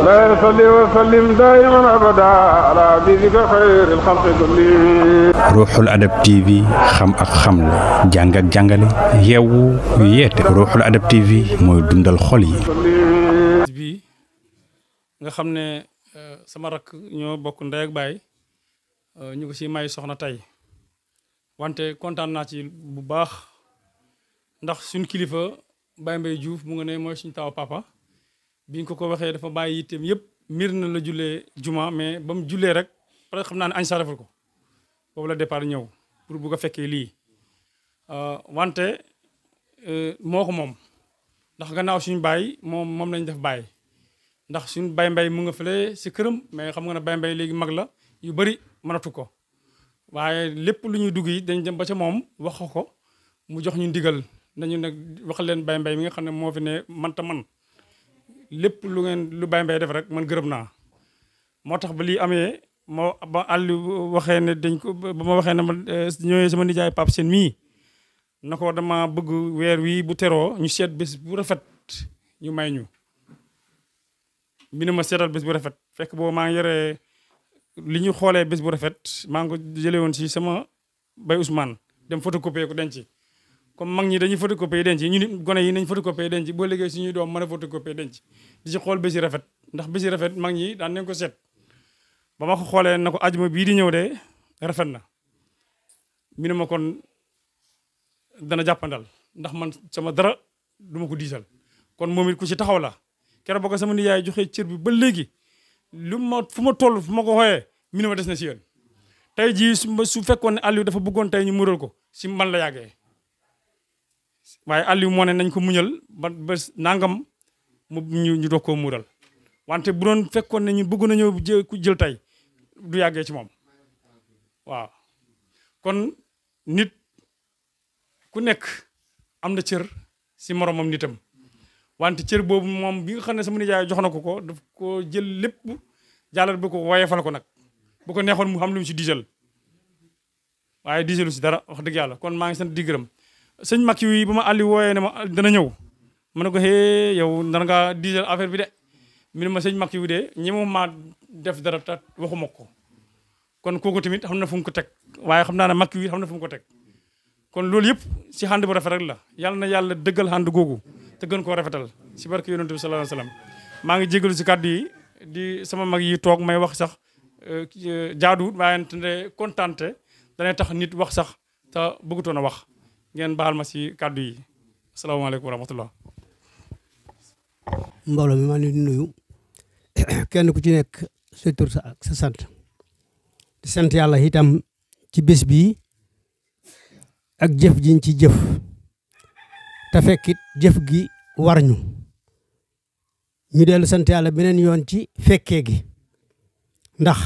لا يصلي وسلم دائما ابدا على حبيبك خير الخلق كلهم. Ruuxul Adab TV xam ak xamle jàng ak jàngale yeewu yeete Ruuxul Adab TV mooy dundal xol yi. bi nga xam ne sama rakk ñoo bokk ndey ak baay ñu ko ci may soxna tey wante kontaan naa ci bu baax ndax suñ kilifa Baye Mbaye Diouf mu nga ne mooy suñu taw papa biñ ko waxee dafa bàyyi yitteem yëpp mir na la jullee juma mais ba mu jullee rek parce que xam naa ne añ sa defal ko boobu la départ ñëw pour bugg a fekkee lii wante moo ko moom ndax gannaaw suñu baay moom lañ def baay ndax suñu Baye Mbaye mu nga fële si këram mais xam nga ne Baye Mbaye léegi mag la yu bëri mënatu ko waaye lépp lu ñuy dugg yi dañ dem ba ca moom wax ko mu jox ñu ndigal nañu nag wax leen Baye Mbaye mi nga xam ne moo fi ne manta man lépp lu Baye Mbaye def rek man gërëm naa moo tax ba lii amee moo ba àlli waxee ne dañ ko ba ma waxee ne ma ñëwee sama nijaay Pape Sène mii na ko dama bëgg weer wi bu teroo ñu seet bés bu rafet ñu may ñu mi ne ma seetal bés bu rafet fekk boobu maa ngi yore li ñu xoolee bés bu rafet maa ngi ko jëlee woon si sama bay Ousmane dem photocopier ko denc comme mag ñi dañuy photocopier denc ñu nit gone yi nañ photocopier denc boo liggéey suñuy doom mën a photocopier denc di ci xool bés yi rafet ndax bés yi rafet mag ñi daan nañ ko seet ba ma ko xoolee na ko ajuma bii di ñëw de rafet na mi ne ma kon dana jàppandal ndax man sama dara du ma ko diisal kon moom it ku ci taxaw la keroog ba ko sama nijaay joxe cër bi ba léegi fu ma toll fu ma ko xooyee mi ne ma des na si yéen tey jii su fekkoon ne Aliou dafa bëggoon tey ñu mural ko si man la yàggee waaye Aliou moo ne nañ ko muñal ba nangam ñu doog koo mural wante bu doon fekkoon ne ñu bëgg nañoo jël tey du yàggee ci moom waaw kon nit ku nekk am na cër si moromam nitam wante cër boobu moom bi nga xam ne sama nijaay jox na ko daf ko jël lépp jàllal bi ko woyefal ko nag bu ko neexoon mu xam lu mu si diisal waaye diisalu si dara wax dëgg yàlla kon maa ngi sant di gërëm sëñ Macky wi ba ma àlli wooyee ne ma dana ñëw ma ne ko hee yow dana nga diisal affaire bi de mi ne ma sëñ Macky wi de ñi ma def dara ta waxuma ko kon kooku tamit xam na fu mu ko teg waaye xam naa ne Macky wi xam na fu mu ko teg kon loolu yëpp si xànd bu rafet rek la yàlla na yàlla dëggal xànd googu te gën koo rafetal si barke yonent bi sallallahu alayhi wasallam maa ngi jégalu si kàddu yi di sama mag yi toog may wax sax jaaduwut waaye ne kontante danay tax nit wax sax te bëggutoon a wax ngeen baal ma si kàddu yi asalaamaaleykum wa rahmatullah mbooloo mi maa ngi leen di nuyu kenn ku ci nekk sa tur sa sant di sant yàlla itam ci bés bii ak jëf jiñ ci jëf te fekkit jëf gi war ñu dellu sant yàlla beneen yoon ci fekkee gi ndax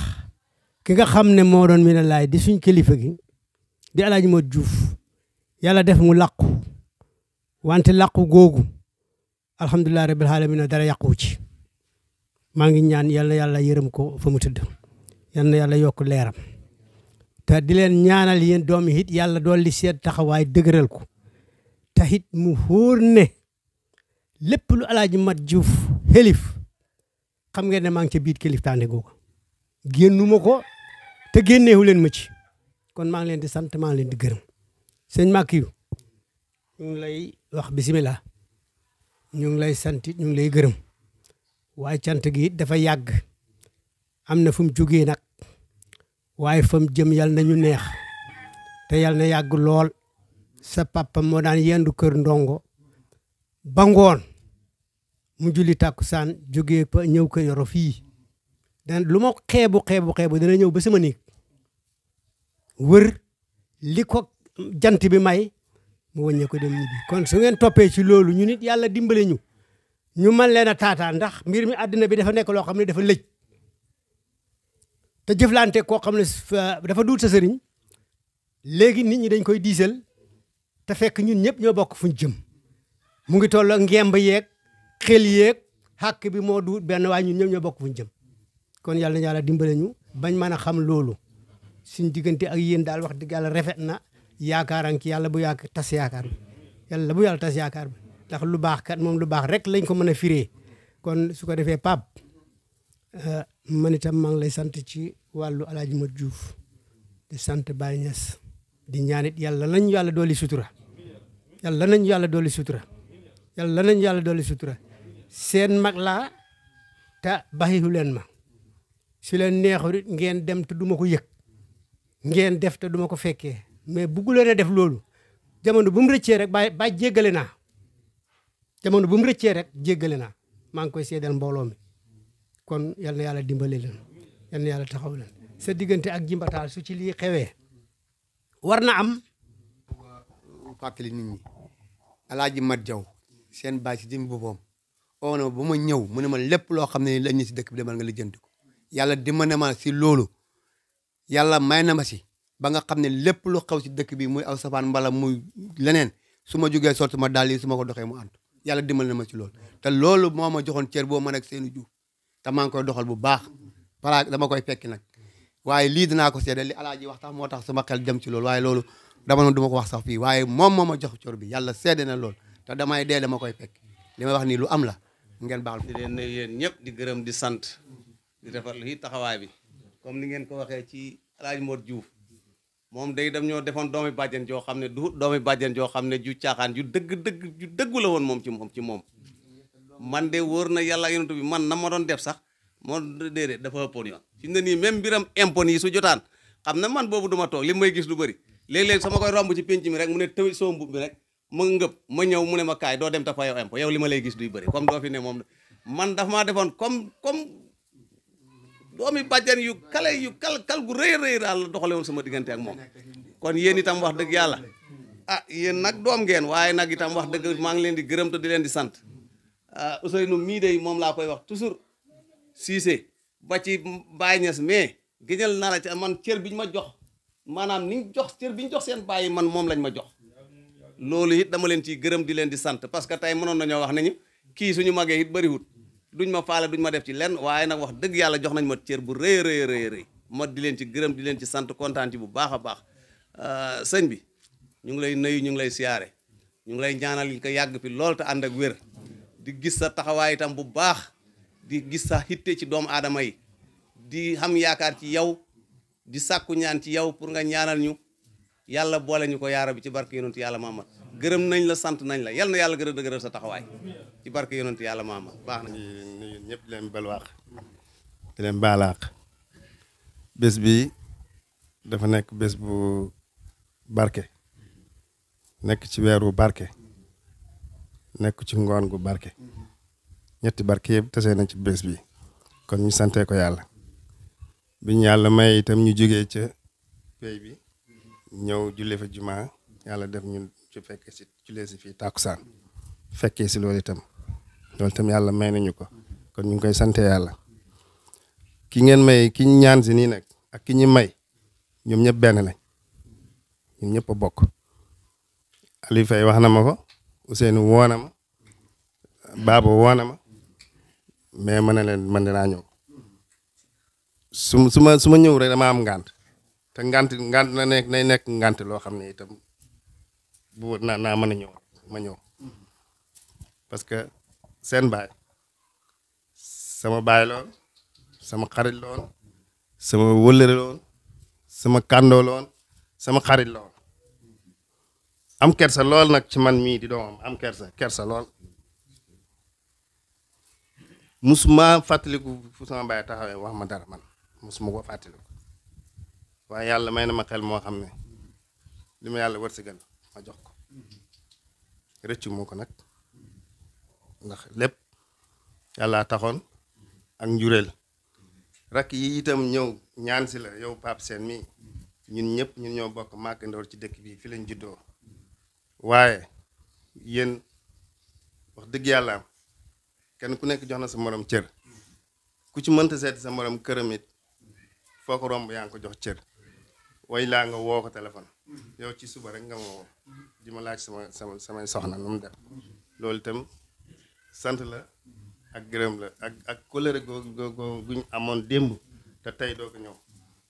ki nga xam ne moo doon mi ne laay di suñ kilifa gi di Alaaji Modou Diouf yàlla def mu làqu wante làqu googu alhamdulilah rabbil alamin dara yàquwu ci maa ngi ñaan yal na yàlla yërëm ko fa mu tëdd yal na yàlla yokk leeram te di leen ñaanal yéen doom yi it yàlla dool li seet taxawaay dëgëral ko te it mu wóor ne lépp lu Alaaji Mat Diouf xelif xam ngeen ne maa ngi ca biit kilif tànde googu génnuma ko te génneewu leen ma ci kon maa ngi leen di sant maa ngi leen di gërëm sëñ Macky ñu ngi lay wax bisimilah ñu ngi lay sant ñu ngi lay gërëm waaye cant gi dafa yàgg am na fu mu jógee nag waaye fa mu jëm yal na ñu neex te yal na yàgg lool sa papa moo daan yendu kër ndongo ba ngoon mu julli tàkkusaan jógee fa ñëw ko yoro fii dan lu ma xeebu dana ñëw ba sama néeg wër li ko jant bi may mu wàññee ko dem ñibbi kon su ngeen toppee ci loolu ñu nit yàlla dimbale ñu mën leen a taataan ndax mbir mi àddina bi dafa nekk loo xam ne dafa lëj te jëflante koo xam ne dafa duut sa sëriñ léegi nit ñi dañ koy diisal te fekk ñun ñëpp ñoo bokk fuñ jëm mu ngi toll ak ngemb yeeg xel yeeg xàkk bi moo duut benn waaye ñun ñëpp ñoo bokk fuñ jëm kon yàlla na yàlla dimbale ñu bañ mën a xam loolu suñ diggante ak yéen daal wax dëgg yàlla rafet na yaakaaran ki yàlla bu tas yaakaar bi yàlla bu yàlla tas yaakaar bi ndax lu baax kat moom lu baax rek lañ ko mën a firee kon su ko defee Pape man itam maa ngi lay sant ci wàllu Alaaji Mat Diouf di sant Baye Niass di ñaanit yàlla nañu yàlla dooli sutura yàlla nañu yàlla dooli sutura yàlla nañu yàlla dooli sutura seen mag laa te bayihu leen ma su leen neexul ngeen dem te duma ko yëg ngeen def te duma ko fekkee mais buggu leen a def loolu jamono bu mu rëccee rek ba jéggale naa jamono bu mu rëccee rek jéggale naa maa ngi koy seedal mbooloo mi kon yal na yàlla dimbale leen yal na yàlla taxaw leen sa diggante ak Jimbataal su ci lii xewee war na am fàttali nit ñi Alaaji Mat Jaw seen baay si jëm boppam oo na ba ma ñëw mu ne ma lépp loo xam ne lañ ñu si dëkk bi demal nga lijjanti ko yàlla dimbale ma si loolu yàlla may na ma si ba nga xam ne lépp lu xew si dëkk bi muy aw safaan mbala muy leneen su ma jógee sorti ma daal yi su ma ko doxee mu ànd yàlla dimbale na ma si loolu te loolu moo ma joxoon cër boo mën ak seeni Juuf te maa ngi koy doxal bu baax para dama koy fekki nag waaye lii dinaa ko seede li Alaaji wax tax moo tax sama xel dem ci loolu waaye loolu dama noonu duma ko wax sax fii waaye moom moo ma jox cër bi yàlla seede na loolu te damay dee dama koy fekk li may wax nii lu am la ngeen baal di leen nuyu yéen ñëpp di gërëm di sant di rafetlu yi taxawaay bi comme ni ngeen ko waxee ci Alaaji Mat Diouf moom day dem ñoo defoon doomi bàjjen joo xam ne du doomi bàjjen joo xam ne ju caaxaan ju dëggu la woon moom ci moom man de wóor na yàlla yonent bi man na ma doon def sax moo déedéet dafa ëppoon yoon fi mu ne nii même mbiram impôt yi su jotaan xam na man boobu duma toog li may gis lu bëri léeg-léeg sama koy romb ci penc mi rek mu ne tëwi sama mbub mi rek ma ngëb ma ñëw mu ne ma kaay doo dem ta fa yow impôt yow li ma lay gis duy bëri comme doo fi ne moom man dafa maa defoon comme doomi bàjjan yu kal gu rëy daal la doxale woon sama diggante ak moom kon yéen itam wax dëgg yàlla yéen nag doom ngeen waaye nag itam wax dëgg maa ngi leen di gërëm te di leen di sant Ousseynou mii de moom laa koy wax toujours Cissé ba ci Baye Niass mais gëñal na la ci man cër bi ñu ma jox maanaam ni cër bi ñu jox seen bàyyi man moom lañ ma jox loolu it dama leen ciy gërëm di leen di sant parce que tey mënoon nañoo wax nañu kii suñu magee it bëriwut duñ ma faale duñ ma def ci lenn waaye nag wax dëgg yàlla jox nañ ma cër bu rëy ma di leen ci gërëm di leen ci sant kontaan ci bu baax a baax sëñ bi ñu ngi lay nuyu ñu ngi lay siyaare ñu ngi lay ñaanal ko yàgg fi lool te ànd ak wér di gis sa taxawaay itam bu baax di gis sa hitte ci doomu aadama yi di xam yaakaar ci yow di sàkku ñaan ci yow pour nga ñaanal ñu yàlla boole ñu ko yaara bi ci barke yonent yàlla Muhammad gërëm nañ la sant nañ la yal na yàlla gën a dëgëral sa taxawaay ci barke yonent yàlla Muhammad baax na nuyu ñëpp di leen balwaax di leen baalaaq bés bi dafa nekk bés bu barke nekk ci weeru barke nekk ci ngoon gu barke ñetti barke yëpp tase nañ ci bés bi kon ñu santee ko yàlla bi ñu yàlla may itam ñu jógee ca pay bi ñëw jullee fa jumaa yàlla def ñun ci fekkee si jullee si fii tàkkusaan fekkee si loolu itam yàlla may nañu ko kon ñu ngi koy sante yàlla ki ngeen may ki ñu ñaan si nii nag ak ki ñu may ñoom ñëpp benn lañ ñoom ñëpp a bokk Aliou Faye wax na ma ko Ousseynou woo na ma Baba woo na ma mais ma ne leen man dinaa ñëw su ma ñëw rek dama am ngànt te ngànt na nekk ngànt loo xam ne itam bu naa mën a ñëw ma ñëw parce que seen baay sama baay lool sama xarit lool sama wëllëre lool sama kàndoo lool sama xarit lool am kersa lool nag ci man mii di doomam am kersa lool musuma fàttaliku fu sama baay taxawee wax ma dara man musuma ko fàttaliku waaye yàlla may na ma xel moo xam ne li ma yàlla wërsëgal ma jox ko rëccu moo ko nag ndax lépp yàlla taxoon ak njureel rakk yi itam ñëw ñaan si la yow Pape Sène mii ñun ñëpp ñun ñoo bokk màkk ndoor ci dëkk bi fi lañ juddoo waaye yéen wax dëgg yàlla am kenn ku nekk jox na sa morom cër ku ci mënta seeti sa morom këram it foo ko romb yaa ngi ko jox cër way laa nga woo ko téléphone yow ci suba rek nga ma woo di ma laaj samay soxna nu mu def loolu itam sant la ak gërëm la ak kóllëre googu guñ amoon démb te tey doo ko ñëw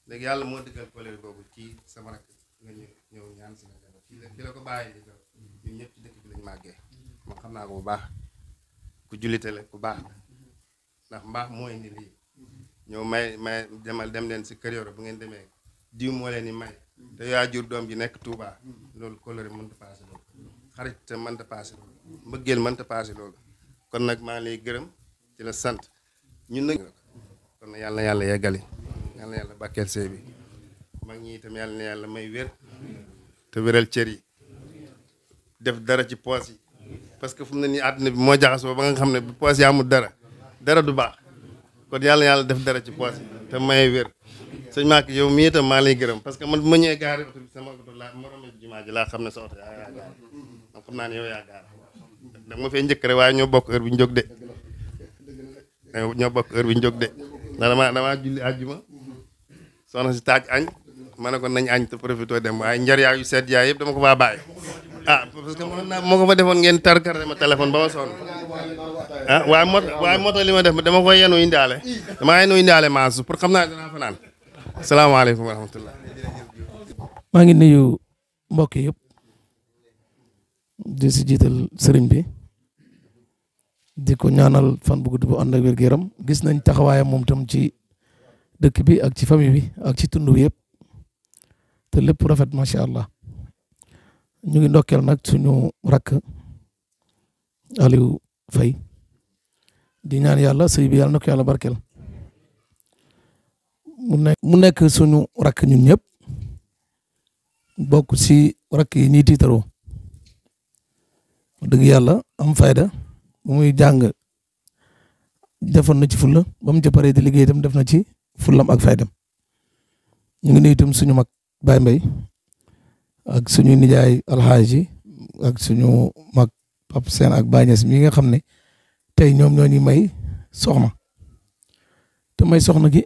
léegi yàlla moo dëggal kóllëre googu ci sama rakk nga ñëw ñaan si la fii la ko bàyyi di ñun ñëpp ci dëkk bi lañ màggee moom xam naa ko bu baax ku jullite la ku baax la ndax mbaax moo indi lii ñëw may dem leen si kër Yoro bu ngeen demee diw moo leen di may te yaa jur doom ji nekk Touba loolu kóllëre mënta paase loolu xarit te mënta paase loolu mbëggeel mënta paase loolu kon nag maa ngi lay gërëm ci la sant ñun nag kon nag yàlla na yàlla yeggali yàlla na yàlla bàkkeel sëy bi mag ñi itam yàlla na yàlla may wér te wéral cër yi def dara ci poos yi parce que fu mu ne nii àdduna bi moo jaxasoo ba nga xam ne bu poos yi amul dara du baax kon yàlla def dara ci poos yi te may wér sëñ Màkk yow mii itam maa lay gërëm parce que man bu ma ñëwee gaari oto bi sama oto laa moromee jumaa ji laa xam ne sa oto yaa gaar man xam naa ne yow yaa gaar da ma fay njëkk rek waaye ñoo bokk heure bi ñu jóg de ndax damaa julli àjjuma soxna si taaj añ ma ne ko nañ añ te profité dem waaye njar yaa yu seet yaay yëpp dama ko faa bàyyi parce que moo ko fa defoon ngeen tarkar ma téléphone ba ma sonn waaye moto li ma def dama koy yenu indaale maasu pour xam naa danaa fa naan salaamaaleykum wa rahmatullah maa ngi nuyu mbokk yëpp di si jiital sëriñ bi di ko ñaanal fan bu gudd bu ànd ak wér-gu-yaram gis nañ taxawaayam moom tam ci dëkk bi ak ci famille bi ak ci tund bi yëpp te lépp rafet macha allah ñu ngi ndokkeel nag suñu rakk Aliou Faye di ñaan yàlla sëy bi yàlla na ko yàlla barkeel mu nekk suñu rakk ñun ñëpp bokk ci rakk yi ñuy tiitaroo dëgg yàlla am fayda bu muy jàng defoon na ci fulla ba mu ca paree di liggéey itam def na ci fullam ak faydam ñu ngi nuyu itam suñu mag Baye Mbaye ak suñu nijaay alxaaji ak suñu mag Pape Sène ak Baye Niass mi nga xam ne tey ñoom ñoo ñu may soxna te may soxna gi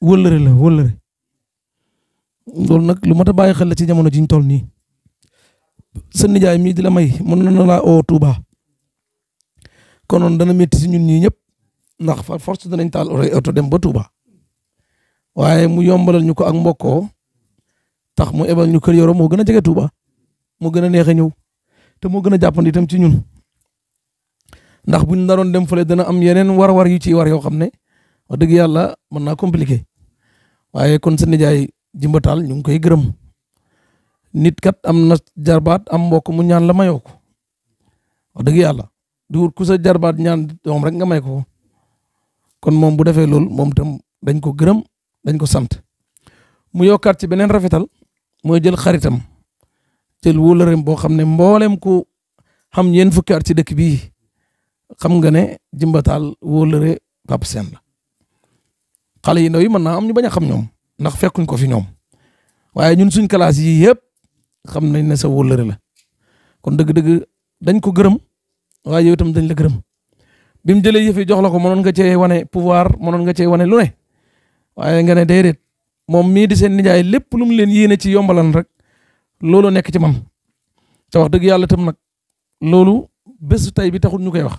wëllëre la wëllëre loolu nag lu mat a bàyyi xel la ci jamono ji ñu toll nii sa nijaay mii di la may mën na laa oo Touba konoon dana métti si ñun ñii ñëpp ndax fa force danañ taal oto dem ba Touba waaye mu yombalal ñu ko ak mbokkoo tax mu ebal ñu kër Yoro moo gën a jege Touba moo gën a neex a ñëw te moo gën a jàppandi itam ci ñun ndax buñ naroon dem fële dana am yeneen war-war yu ciy war yoo xam ne wax dëgg yàlla mën naa compliqué waaye kon sa nijaay Jimbatal ñu ngi koy gërëm nit kat am na jarbaat am mbokk mu ñaan la mayoo ko wax dëgg yàlla du wut ku sa jarbaat ñaan doom rek nga may ko kon moom bu defee loolu moom tam dañ ko gërëm dañ ko sant mu yokkaat ci beneen rafetal mooy jël xaritam jël wóolëreem boo xam ne mboolem ku xam ñeen fukki at ci dëkk bii xam nga ne Jimbatal wóolëre Pape Sène la xale yi ndaw yi mën naa am ñu bañ a xam ñoom ndax fekkuñ ko fi ñoom waaye ñun suñ classe yi yëpp xam nañ ne sa wóolëre la kon dëgg-dëgg dañ ko gërëm waaye yow itam dañ la gërëm bi mu jëlee yëf yi jox la ko mënoon nga cee wane pouvoir mënoon nga cee wane lu ne waaye nga ne déedéet moom mii di seen nijaay lépp lu mu leen yéene ci yombalan rek loolu nekk ci man te wax dëgg yàlla itam nag loolu bésu tey bi taxul ñu koy wax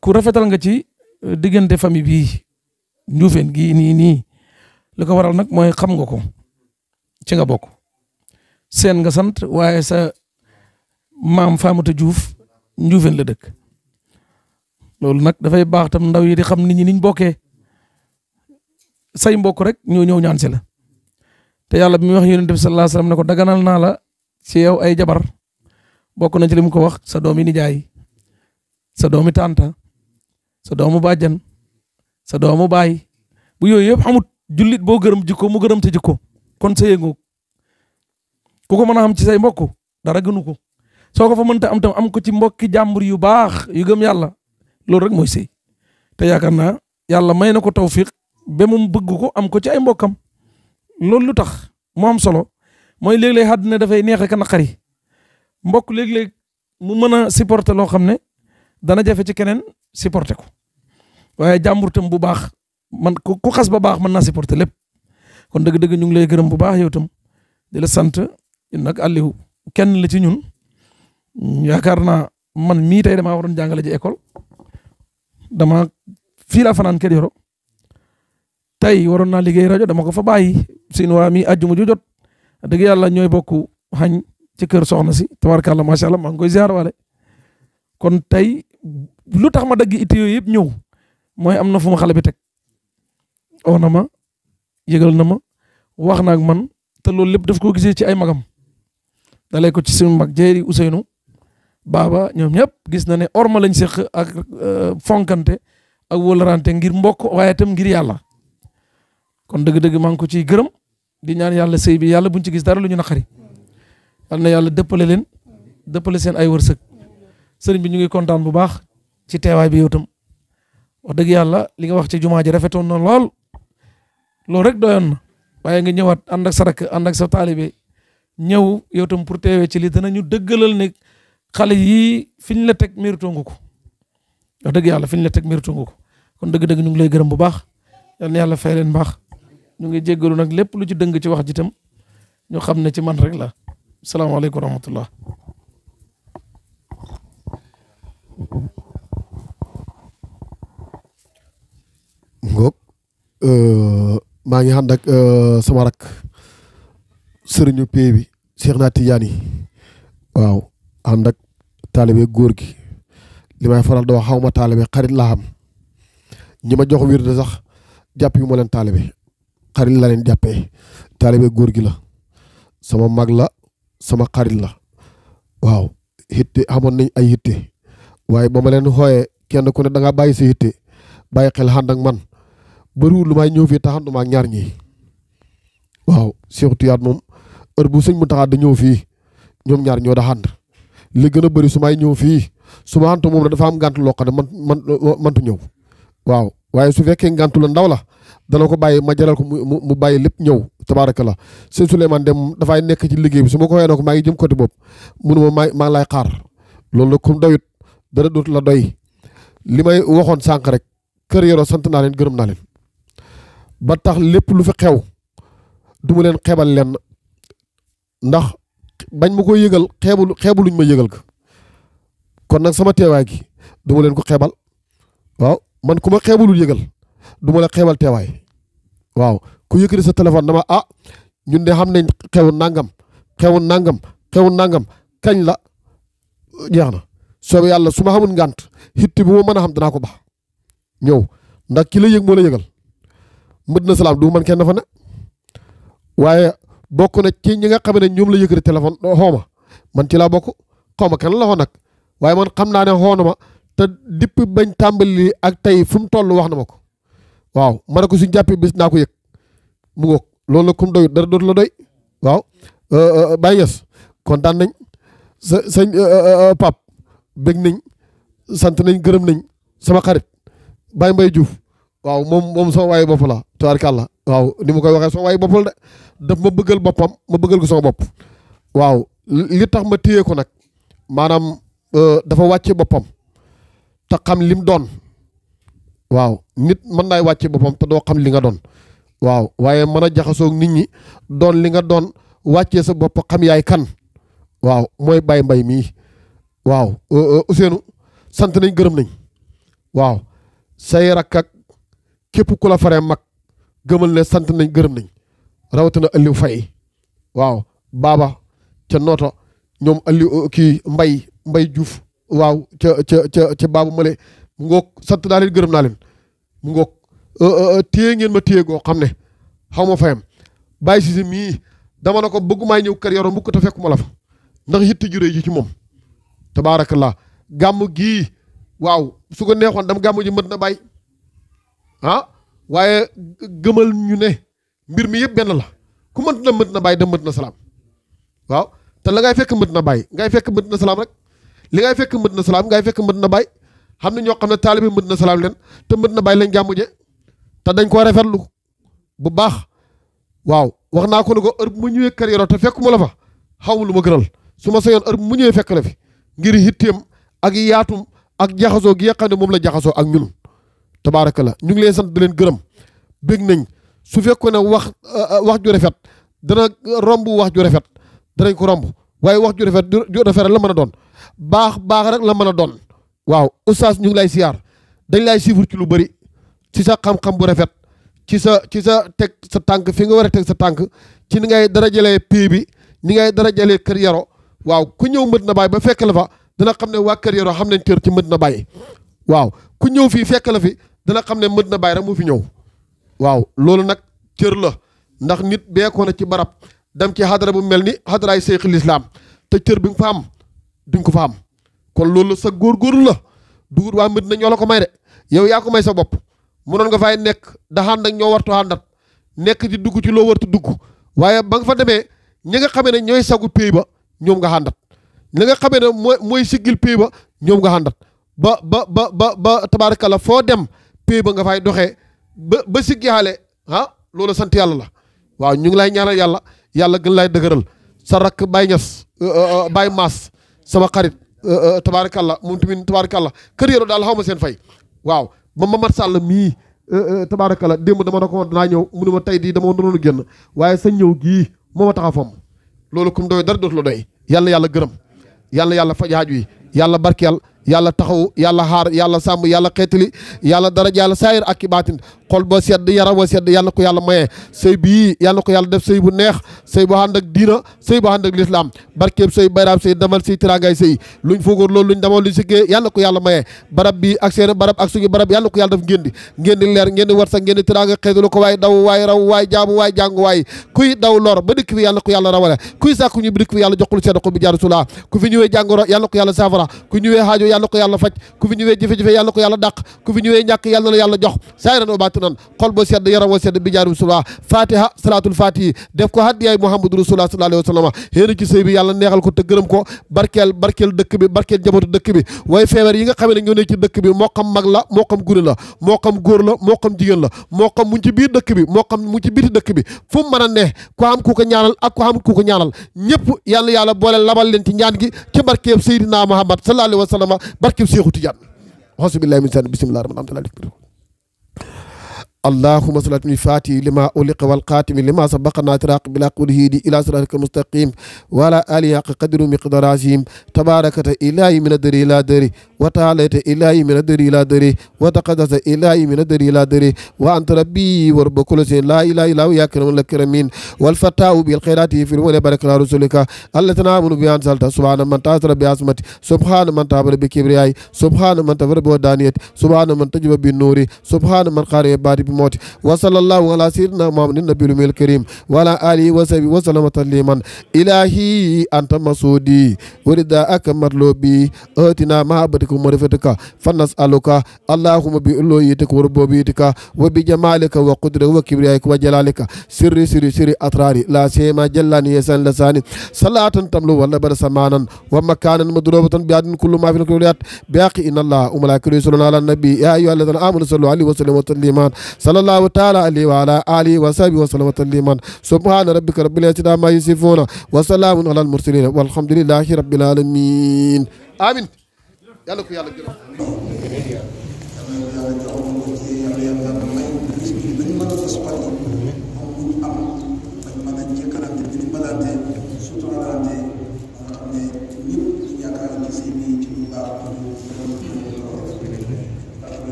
ku rafetal nga ci diggante famille bii Njuufeen gii nii li ko waral nag mooy xam nga ko ci nga bokk seen nga sant waaye sa maam Famata Diouf Njuufeen la dëkk loolu nag dafay baax tam ndaw yi di xam nit ñi niñ bokkee say mbokk rek ñoo ñëw ñaan si la te yàlla bi muy wax yonent bi sallallahu alayhi wasallam ne ko daganal naa la ci yow ay jabar bokk na ci li mu ko wax sa doomi nijaay sa doomi tànta sa doomu bàjjan sa doomu baay bu yooyu yëpp xamut jullit boo gërëm jikko mu gërëm te jikko kon sa yëngu ku ko mën a am ci say mbokk dara gënu ko soo ko fa mënta am tam am ko ci mbokki jàmbur yu baax yu gëm yàlla loolu rek mooy sëy te yaakaar naa yàlla may na ko tawfiq ba mu bëgg ko am ko ci ay mbokkam loolu lu tax mu am solo mooy léeg-léeg àddina dafay neex ak naqari mbokk léeg-léeg mu mën a supporter loo xam ne dana jafe ci keneen supporter ko waaye jàmbur tam bu baax man ku xas ba baax mën naa supporter lépp kon dëgg-dëgg ñu ngi lay gërëm bu baax yow tam di la sant nag Aliou kenn la ci ñun yaakaar naa man mii tey damaa waroon jàngale ji école dama fii laa fanaan Kër Yoro tey waroon naa liggéey rajo dama ko fa bàyyi sin waa mi àjjuma ju jot dëgg yàlla ñooy bokk xañ ci kër soxna si tabarkàlla macha allah maa ngi koy ziar waale kon tey lu tax ma dagg itte yooyu yëpp ñëw mooy am na fu ma xale bi teg oo na ma yëgal na ma wax na ak man te loolu lépp daf ko gisee ci ay magam dalee ko ci suñu mag Jéeri Ousseynou Baba ñoom ñëpp gis na ne orma lañ seq ak fonkante ak wólarante ngir mbokk waaye itam ngir yàlla kon dëgg-dëgg maa ngi ko ciy gërëm di ñaan yàlla sëy bi yàlla buñ ci gis dara lu ñu naqari yal na yàlla dëppale leen dëppale seen ay wërsëg sëriñ bi ñu ngi kontaan bu baax ci teewaay bi yow tam wax dëgg yàlla li nga wax ci jumaa ji rafetoon na lool loolu rek doyoon na waaye nga ñëwaat ànd ak sa rakk ànd ak sa taalibe ñëw yow tam pour teewee ci lii danañu dëggalal ne xale yii fi ñu la teg mérito nga ko wax dëgg yàlla fi ñu la teg mérito nga ko kon dëgg-dëgg ñu ngi lay gërëm bu baax yal na yàlla fay leen baax ñu ngi jéggalu nag lépp lu ci dëng ci wax ji tam ñu xam ne ci man rek la salaamaaleykum wa rahmatullah. ngoog maa ngi ànd ak sama rak sëriñu pee bi Cheikh na Tidiane waaw ànd ak taalibe góor gi li may faral di wax xaw ma taalibe xarit laa xam ñi ma jox wirde sax jàpp yu ma leen taalibe xarit la leen jàppee taalibe góor gi la sama mag la sama xarit la waaw hitte xamoon nañ ay hitte waaye ba ma leen xooyee kenn ku ne da ngaa bàyyi sa hitte bàyyi xel ànd ak man bëriwul lu may ñëw fii taxanduma ak ñaar ñii waaw Cheikh Tidiane moom heure bu sëñ mu taxaat da ñëw fii ñoom ñaar ñoo da ànd li gën a bëri su may ñëw fii su ma ànd moom dafa am ngànt loo xam ne mantu ñëw waaw waaye su fekkee ngàntu la ndaw la dana ko bàyyi ma jaral ko mu bàyyi lépp ñëw tabaarakallah sëñ Souleymane Dem dafay nekk ci liggéey bi su ma ko waxee ne ko maa ngi jëm côté boobu munuma maa ngi lay xaar loolu nag comme doyut dara dootu la doy li may waxoon sànq rek kër Yoro sant naa leen gërëm naa leen ba tax lépp lu fi xew du ma leen xeebal leen ndax bañ ma ko yëgal xeebuluñ ma yëgal ko kon nag sama teewaay gi du ma leen ko xeebal waaw man ku ma xeebalul yëgal du ma la xeebal teewaay waaw ku yëkkati sa téléphone dama ñun de xam nañ xewu nangam kañ la jeex na soobu yàlla su ma xamul ngànt xitti bu ma mën a xam danaa ko baax ñëw ndax ki la yëg moo la yëgal mët na salaam du man kenn fa ne waaye bokk na ci ñi nga xam ne ñoom la yëkkati téléphone xooma man ci laa bokk xaw ma kenn la xoo nag waaye man xam naa ne xoo na ma te depuis bañ tàmbali ak tey fu mu toll wax na ma ko waaw ma ne ko suñ jàppee bis naa ko yëg mu ngoog loolu la kum doy dara dootu la doy waaw Baye Niass kontaan nañ sëñ Pape bég nañ sant nañ gërëm nañ sama xarit Baye Mbaye Diouf waaw moom sama waaye bopp la tabaarkàlla waaw ni ma koy waxee sama waaye bopp la de daf ma bëggal boppam ma bëggal ko sama bopp waaw li tax ma téye ko nag maanaam dafa wàcce boppam te xam lim doon waaw nit mën naay wàcce boppam te doo xam li nga doon waaw waaye mën a jaxasoog nit ñi doon li nga doon wàccee sa bopp xam yaay kan waaw mooy Baye Mbaye mii waaw Ousseynou sant nañ gërëm nañ waaw say rakk ak képp ku la faree mag gëmal ne sant nañ gërëm nañ rawatina Aliou Faye waaw Baba ca Noto ñoom Aliou kii Mbay Diouf waaw ca Baba Male mu ngoog sant naa leen gërëm naa leen mu ngoog téye ngeen ma téye goo xam ne xaw ma fayam Baye Cissé mii dama na ko bëggumaay ñëw kër Yoro mbukk te fekkuma la fa ndax yitte juré ji ci moom tabaarakallah gàmm gii waaw su ko neexoon dam gàmm ji mët na bàyyi waaye gëmal ñu ne mbir mi yëpp benn la ku mët na bàyyi da mët na salaam waaw te la ngay fekk mët na bàyyi ngay fekk mët na salaam rek li ngay fekk mët na salaam ngay fekk mët na bàyyi xam ne ñoo xam ne taalibe mët na salaam leen te mët na bàyyi lañ gàmmu je te dañ koo rafetlu bu baax waaw wax naa ko ne ko heure bu ma ñëwee kër Yoro te fekkuma la fa xaw ma lu ma gënal su ma sañoon heure bu mu ñëwee fekk la fi ngir hitteem ak yaatum ak jaxasoo gi nga xam ne moom la jaxasoo ak ñun tabaarakallah ñu ngi leen sant di leen gërëm bég nañ su fekkoon ne wax ju rafet dana romb wax ju rafet danañ ko romb waaye wax ju rafet la mën a doon baax rek la mën a doon waaw oustaz ñu ngi lay siyaar dañ lay siifur ci lu bëri ci sa xam-xam bu rafet ci sa teg sa tànk fi nga war a teg sa tànk ci ni ngay dara jëlee pii bi ni ngay dara jëlee kër Yoro waaw ku ñëw mët na bàyyi ba fekk la fa dana xam ne waa kër Yoro xam nañ cër ci mët na bàyyi waaw ku ñëw fii fekk la fi dana xam ne mët na bàyyi rek mu fi ñëw waaw loolu nag cër la ndax nit beekoo na ci barab dem ci xadara bu mel ni xadaraay Seexul Lislaam te cër bi nga fa am duñ ko fa am kon loolu sa góorgóorlu la dugut waa Medina ñoo la ko may de yow yaa ko may sa bopp mënoon nga fay nekk da xànd ak ñoo wartu xàndat nekk di dugg ci loo wartu dugg waaye ba nga fa demee ñi nga xamee ne ñooy sagu péy ba ñoom nga xàndat ñi nga xamee ne mooy siggil péy ba ñoom nga xàndat ba tabaarakalla foo dem péy ba nga fay doxee ba siggi xaale loolu sant yàlla la waaw ñu ngi lay ñaanal yàlla gën lay dëgëral sa rakk Baye Niass Baye Mass sama xarit tabaarakalla moom tamit tabaarakalla kër yoro daal xaw ma seen fay waaw ba Mamad Sall mii tabaarakalla démb dama ko danaa ñëw mu ne ma tey di dama doon génn waaye sa ñëw gii moo ma tax a fomm loolu kum doy dara dootu la doy yàlla gërëm yàlla faj haaju yi yàlla barkeel yàlla taxaw yàlla xaar yàlla sàmm yàlla xeetali yàlla daraja yàlla saayir ak i baatin xol boo sedd yaram boo sedd yàlla ko yàlla maye sëy bii yàlla ko yàlla def sëy bu neex sëy bu ànd ak diina sëy bu ànd ak lislaam barkeeb sëy bayraam sëy damal sëy tiraangay sëy luñ foogoor loolu luñ damal luñ siggee yàlla ko yàlla maye barab bi ak seen barab ak suñu barab yàlla ko yàlla def ngeen di leer ngeen di war sax ngeen di tiraanga xeetalu ko waay daw waay raw waay jaamu waay jàng waay kuy daw lor ba dëkk bi yàlla ko yàlla rawale kuy sàkku ñu bi dëkk bi yàlla joxul sedd ko bi jaar sula ku fi ñëwee jàngoro yàlla ko yàlla saafara ku ñëwee xaajo yàlla ko yàlla faj ku fi ñëwee jafe-jafe yàlla ko yàlla dàq ku fi ñëwee ñàkk yàlla la yàlla jox saayiran wa baatinan xol boo sedd yaram wa sedd bi jaaru sula fatiha salaatul fatihi def ko haddiyaay muhammadu rasulullah sallallahu alayhi wa sallam xéena ci sëy bi yàlla neexal ko te gërëm ko barkeel dëkk bi barkeel njabootu dëkk bi waaye feebar yi nga xam ne ñoo ne ci dëkk bi moo xam mag la moo xam gune la moo xam góor la moo xam jigéen la moo xam mu ci biir dëkk bi moo xam mu ci biti dëkk bi fu mu mën a ne ku am ku ko ñaanal ak ku am ku ko ñaanal ñëpp yàlla boole labal leen ci ñaan gi ci barkeeb Seydina Muhammad sallallahu alayhi wa sallam barkeeb Seexu Tijaan auzu billahi min shaytaani bismillahi rahmaani rahiim اللهم صل على الفاتح لما أغلق والقاتم لما سبق ناطراق بالحق والهدي إلى صراطك المستقيم وعلى آله حق قدر مقدار عظيم تباركت إلهي من الدري إلى دري وتعاليت إلهي من الدري إلى دري وتقدس إلهي من الدري إلى دري وأنت ربي ورب كل شيء لا إله إلا هو يا كريم الكريمين والفتاح بالخيرات في الأول بارك الله رسولك الذين آمنوا بأن سألت سبحان من تعذر بعظمته سبحان من تعبر بكبريائه سبحان من تفر بودانيته سبحان من تجب بالنور سبحان من قارئ باري موت وصلى الله على سيدنا محمد النبي الكريم وعلى آله وصحبه وسلم تسليما إلهي أنت مسودي ورداءك مطلوبي أتنا محبتك ومعرفتك فنسألك اللهم بألوهيتك وربوبيتك وبجمالك وقدرك وكبريائك وجلالك سر أطراري لا سيما جلاني يسان لساني صلاة تملو ولا برسمانا ومكانا مضروبة بعد كل ما في الكليات باقي إن الله وملائكته يصلون على النبي يا أيها الذين آمنوا صلوا عليه وسلموا تسليما صلى الله تعالى عليه وعلى آله وصحبه وسلم تسليما سبحان ربك رب العزة عما يصفون وسلام على المرسلين والحمد لله رب العالمين آمين يلا يلا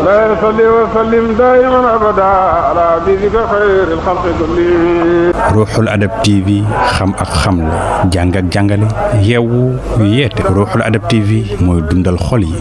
مولاي صل وسلم دائما ابدا على حبيبك خير الخلق كلهم. ruuxul adab TV xam ak xamle jàng ak jàngale yeewu yeete ruuxul adab TV mooy dundal xol yi.